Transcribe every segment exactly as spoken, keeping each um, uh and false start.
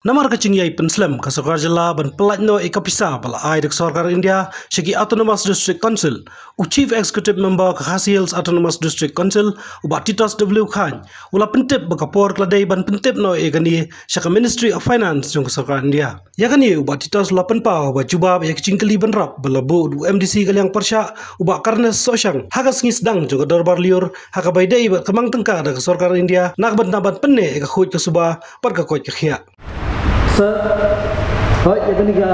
Namar ka jingïai pynslem ka sorkar jylla ban pyllait noh ïa ka pisa ba la ai da ka sorkar India sha ki Autonomous District Council, u Chief Executive Member ka Khasi Hills Autonomous District Council, u Bah Titos W Chyne, u la pyntip ba ka por ka la dei ban pyntip noh ïa kane sha ka Ministry of Finance jong ka sorkar India. Ïa kane u Bah Titos u la pynpaw ba jubab ïa ka jingkylli bynrap ba la buh da u M D C ka liang pyrshah, u Bah Carnes Sohshang, ha ka sngi sdang jong ka dorbar lyiur, ha kaba ïadei bad ka mang tyngka da ka sorkar India na ka bynta ban pynneh ïa ka khuid ka suba bad ka koit ka khiah. Sir, hooid, ïa kane ka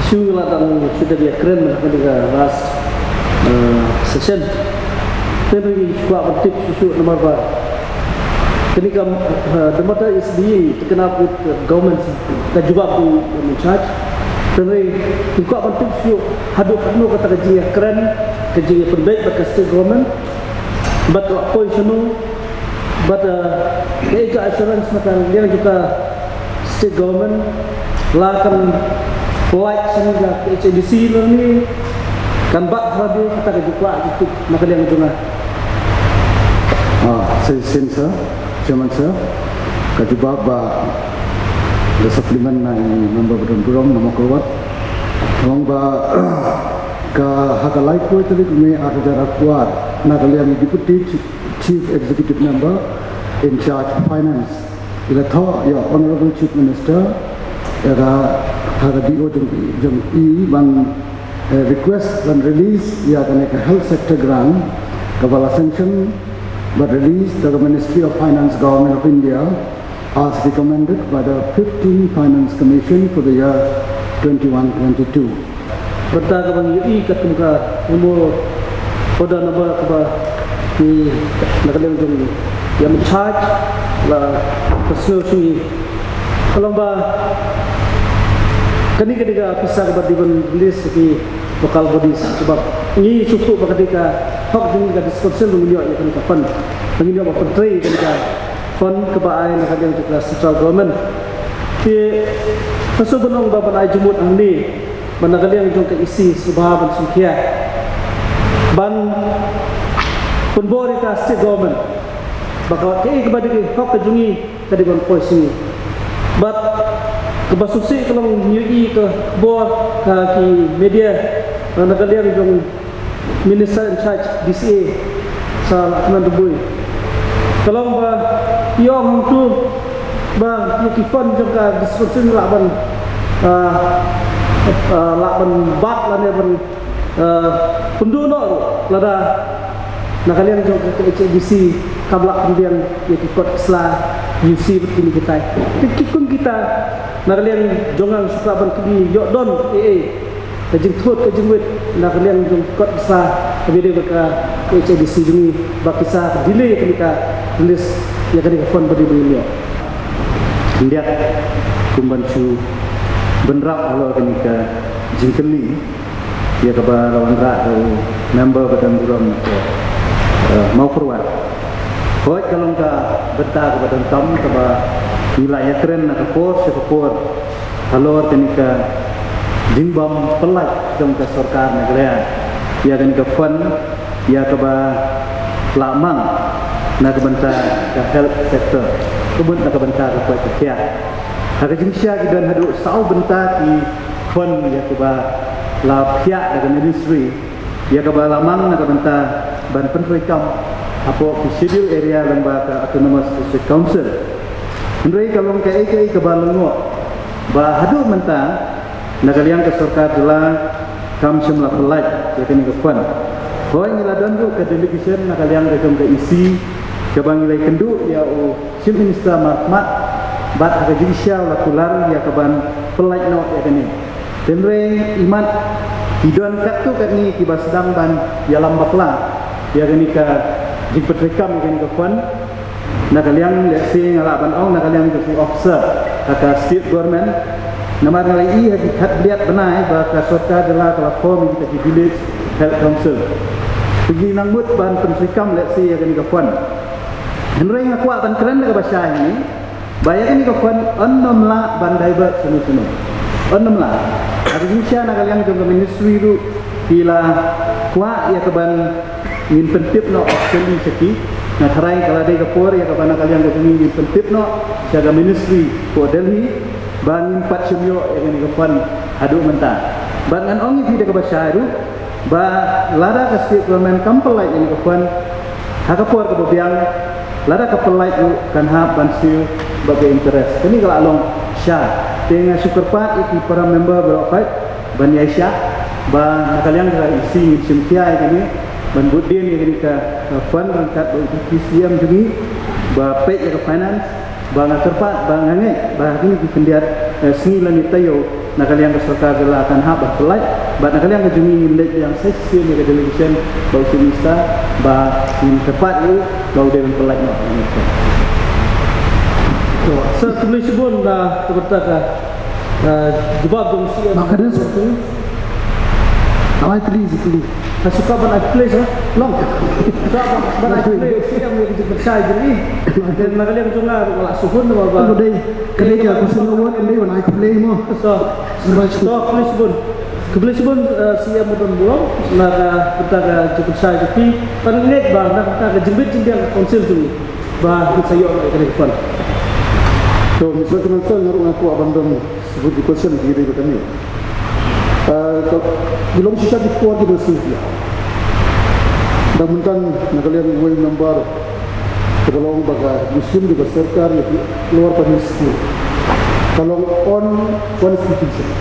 issue la dang shu dep ïakren ha kane ka last, eh, session. Te ngi kwah ban tip shuh shuh namar ba kane ka, eh, the matter is being taken up with the government, ka jubab u in charge. Te ngi kwah ban tip shuh haduh katno kata ka jingïakren, ka jingïapynbeit bad ka state government, bad ka la poi shano, bad, eh, kaei ka assurance na ka liang jong ka state government, la kan pynlait sha ka H A D C lane kan bat ha radio, kata ka jingkwah jingtip na ka liang jong nga. Ah, sa shisien sir, Chairman sir, ka jubab ba da supplement na i member ba don burom na Mawkyrwat. Ka long ba ka ha ka laiphew tarik May arhajar arphew ar, na ka liang i Deputy Chief Executive Member in charge of Finance, i la thoh ïa u Honorable Chief Minister ïa ka, ha ka D O jong, jong i ban, eh, request ban release ïa kane ka health sector grant kaba la sanction bad release da ka Ministry of Finance, Government of India, as recommended by the fifteenth Finance Commission for the year twenty-one twenty-two. Bynta kaba ngi ïohi katkum ka memo order number kaba ngi na ka liang jong ïa in charge la ka sngew sha ngi, ka long ba kane ka dei ka pisa kaba dei ban release ki local bodies, kaba ngi sngewthuh ba ka dei ka hok jong ngi ka district council ba ngin ïoh ïa kane ka fund, ba ngin ïoh ban pyntrei ïa kane ka fund kaba ai na ka liang jong ka central government. Te ka shu ban ong ba ban ai jingmut hangne ba na ka liang jong ka E C sngewbha ban sngewkhia ban pynbor ïa ka state government ba ka, kaei kaba dei ka hok ka jong ngi ka dei ban poi sha ngi. Bad kaba sngewsih ka long ngi ïohi ka khubor ha ki media na ka liang jong Minister in charge D C A Sir Lahkmen Rymbui, ka long ba i ong hangtu ba ïa ki fund jong ka district council lah ban, ah, ah, lah ban bat lane ban, ah, pynduh noh ruh lada na ka liang jong ka H A D C kam lah pynbiang ïa ki kot ki sla, U C bad kine kitai. Te ki kum kita na ka liang jong nga shu kwah ban kylli ïoh don ei ei ka jingthut ka jingwit na ka liang jong kot ki sla kaba ïadei bad ka H A D C jong ngi ba ki sa delay ïa kane ka release ïa kane ka fund ba dei ban ïoh. Khyndiat kum ban shu bynrap halor kane ka jingkylli ïa kaba la wanrah da u member ba don burom na ka, eh, Mawkyrwat. Hooid, ka long ka bynta kaba donkam kaba ngi la ïakren na ka por sha ka por halor kane ka jingbym pyllait jong ka sorkar Meghalaya ïa kane ka fund ïa kaba la mang na ka bynta ka health sector, ka mut na ka bynta ka koit ka khiah. Ha ka jingshisha ki don haduh saw bynta ki fund ïa kaba la phiah da ka ministry ïa kaba la mang na ka bynta ban pyntreikam hapoh ki schedule area lyngba ka Autonomous District Council. Hynrei ka long kaei kaei kaba lyngngoh ba haduh mynta na ka liang ka sorkar jylla kam shym la pyllait ïa kane ka fund. Hooid, ngi la don ruh ka delegation na ka liang ka jong ka E C kaba ngi la ïakynduh ïa u Chief Minister markhmat bad ha ka jingshisha u la kular ïa kaban pyllait noh ïa kane. Hynrei imat ki don katto katne kiba sdang ban ïalam bakla ïa kane ka jingpyntreikam ïa kane ka fund. Na ka liang lehse nga lah ban ong na ka liang jong ki officer ha ka state government, namar nga la ïohi ha ki khatbyiat bnai ba ka sorkar jylla ka la form ïa kita ki village health council. Te ngi nang mut ban pyntreikam lehse ïa kane ka fund. Hynrei nga kwah ban kren da kaba shai hangne ba ïa kane ka fund yn nym lah ban divert shano shano. Yn nym lah. Ha ka jingshisha na ka liang jong ka ministry ruh ki la kwah ïa kaban ngin pyntip noh officially sha ki. Nga tharai ka la dei ka por ïa kaba na ka liang ka jong ngi ngin pyntip noh sha ka ministry ko Delhi ba ngin pat shim ïoh ïa kane ka fund haduh mynta. Bad ngan ong ïa phi da kaba shai ruh ba lada ka state government kam pynlait ïa kane ka fund ha ka por kaba biang, lada ka pynlait ruh kan hap ban siew bad ka interest. Kane ka la long sha. Te nga shu kyrpad ïa ki para member baroh khoit ban ïaishah ba na ka liang ka EC ngin shim khia ïa kane ban bud dien ïa kane ka, uh, fund ryngkat bad u Deputy CM jong ngi ba peit ïa ka finance. Ba nga kyrpad ba nga ngeit ba ha kine ki khyndiat, uh, sngi lane taïew na ka liang ka sorkar jylla kan hap ban pynlait bad na ka liang ka jong ngi ngin leit biang sa shisien ïa ka delegation bad u Chief Minister ba ngin kyrpad ïa u ba u dei ban pynlait noh. To, sir, khublei shibun na ka bynta ka, eh, jubab jong u CM. Mak hadien, sir. Am I please, please? Nga sngewbha ban ai khublei, sir. Long. Sngewbha ban ai khublei u CM ïa ka jingpynshai jong i. Te na ka liang jong nga ruh nga la sngewhun ba, ba. Ka dei, ka dei ka question number one, ka dei ban ai khublei mo. So, so, khublei shibun. Khublei shibun, eh, CM Ardent Murong, na ka bynta ka jingpynshai jong phi. Bad nga ngeit ba na ka bynta ka jingbit jingbiang ka council jong ngi ba ngin sa ïoh ïa kane ka fund. To, Mister Chairman, sir, nga ruh nga kwah ban don shuh ki question ki dei ba kane. Eh, ka, ki long shisha ki por kiba sngewsih. Dang mynta na ka liang uwei u member kaba long ba ka mynsiem jong ka sorkar ïa ki Lower Primary School ka long unconstitutional.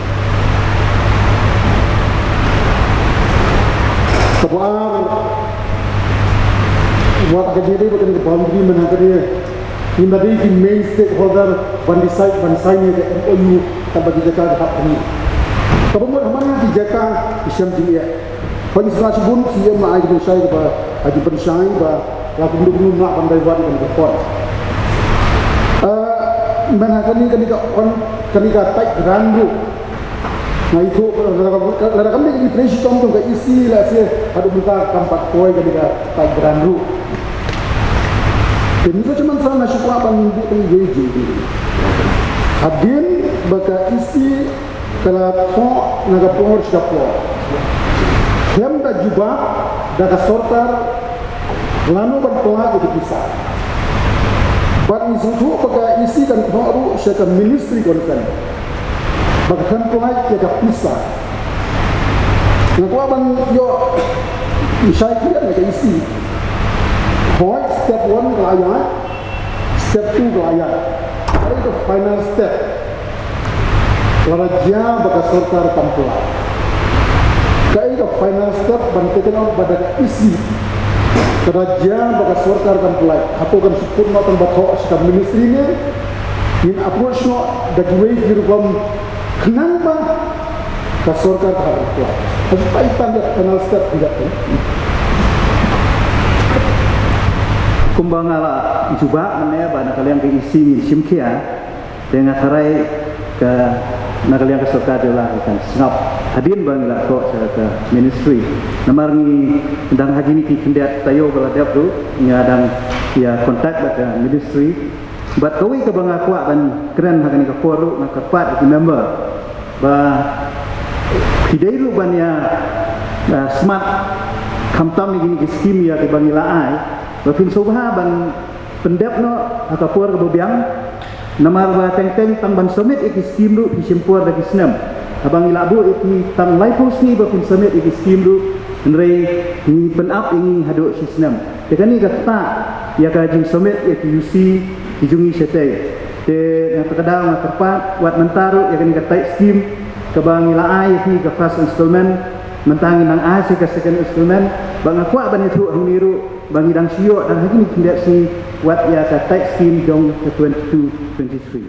Kaba ar, wat ka dei ba kane ka boundary mynta ka dei, ngim dei ki main stakeholder ban decide ban sign ïa ka MOU kaba ki jaka ka hap kane. Kaba mut ha man ki jaka ki shem jingeh. Pynshai shibun, CM, la ai ka pynshai kaba, ai ka pynshai ba la kumno kumno nga ban dei wan kan ka fund. Eh, mynta kane, kane ka on, kane ka tight grant ruh. Nga ithuh, lada, lada kam dei ka trei shitom jong ka EC lehse haduh mynta kam pat poi kane ka tight grant ruh. Te Mister Chairman, sir, nga shu kwah ban buh tang iwei jingkylli. Hadien ba ka EC ka la thoh na ka por sha ka por, khlem da jubab da ka sorkar lano ban pynlait ïa ka pisa. Bad ngi sngewthuh ba ka EC kan thoh ruh sha ka ministry concerned ba kan pynlait ïa ka pisa. Nga kwah ban ïoh shai khia na ka EC. Hooid, step one ka la ïaid, step two ka la ïaid. Kaei ka final step? Lada jia ba ka sorkar kam pynlait, kaei ka final step ban taken out ba da ka EC? Lada jia ba ka sorkar kam pynlait, hato kan shu put noh tang ba thoh sha ka ministry ne ngin approach noh da kiwei ki rukom khnang ba ka sorkar ka hap ban pynlait? Hato ka i tang ïa ka final step ïa ka. Kumba nga la jubab mynne ba na ka liang ka EC ngin shim khia. Te nga tharai ka, na ka liang ka sorkar jylla kan sngap hadien ba ngi la thoh sha ka ministry. Namar ngi dang ha kine ki khyndiat taïew ba la dep ruh nga dang ïa contact bad ka ministry. Bad kawei kaba nga kwah ban kren ha kane ka por ruh, nga kyrpad ïa ki member ba phi dei ruh ban ïa, ah, smat khamtam ïa kine ki skim ïa kiba ngi la ai, ba phin sngewbha ban pyndep noh ha ka por kaba biang. Namar ba teng teng tang ban submit ïa ki skim ruh phi shim por da ki snem. Haba ngi la buh ïa phi tang laiphew sngi ba phin submit ïa ki skim ruh, hynrei ngi pyn-ap ïa ngi haduh shi snem. Te kane ka ktah ïa ka jingsubmit ïa ki UC ki jong ngi shatei. Te na kata ka daw nga kyrpad, wat mynta ruh ïa kane ka tight scheme kaba ngi la ai ïa phi ka first installment, mynta ngi nang ai sa ka second installment. Ba nga kwah ban ïathuh hangne ruh ba ngi dang shu ïoh dang ha kine ki khyndiat sngi wat ïa ka tight scheme jong ka twenty-two twenty-three.